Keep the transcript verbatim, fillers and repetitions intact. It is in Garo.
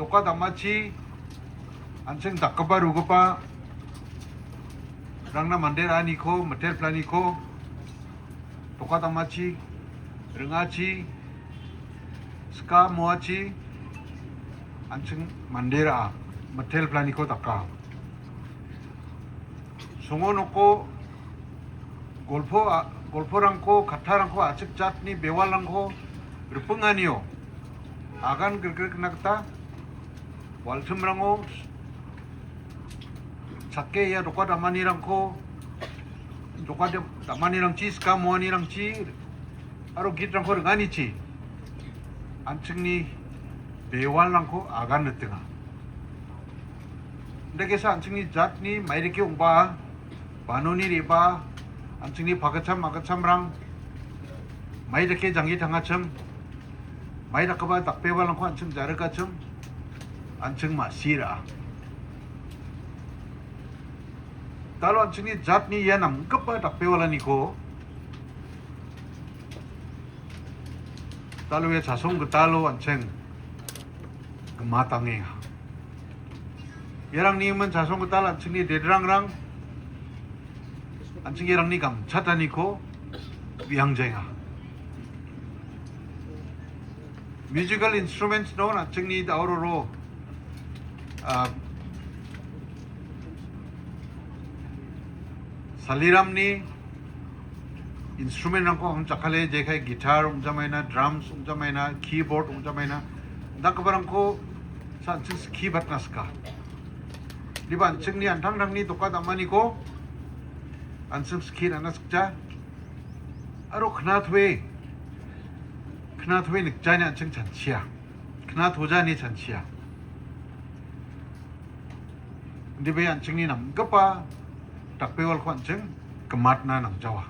Doka damachi, an·ching dakgipa rugipa rangna mande ra·aniko, mitel planiko, doka damachi, ring·achi, ska moachi, an·ching mande ra·a, mitel planiko daka. Songo noko golpo a-, golporangko, kattarangko, a·chik jatni bewalrangko ripinganio agan grikgrikna gita waltimrango chake ia doka damanirangko, doka dam-, damanirangchi, ska moanirangchi aro gitrangko ring·anichi an·chingni bewalrangko agan nitinga. Indakesa an·chingni jatni maidake ong·ba, banoni re·ba, an·chingni pagitcham agitchamrang maidake janggi tangachim, maidakgipa dakbewalrangko an·ching jarikachim, an·ching ma·si ra·a. Talo an·chingni jatni ia namgipa dakbewalaniko talo ia chasong gitalo an·ching gimatangenga. Iarangni gimin chasong gital an·chingni dedrangrang, an·ching iarangni gamchataniko biangjaenga. Musical instruments non an·chingni dauroro, ah, Saliramni instrumentrangko ang jakale, jekai guitar ong·jamaina, drums ong·jamaina, keyboard ong·jamaina, dakgiparangko sa an·ching skibatna sika. Diba an·chingni an·tangtangni doka damaniko an·ching ski ra·na sikja. Aro knatoe, knatoe nikjaina an·ching chanchia. Knatojani chanchia. Indiba an·chingni namgipa dakbewalko an·ching gimatna nangjawa.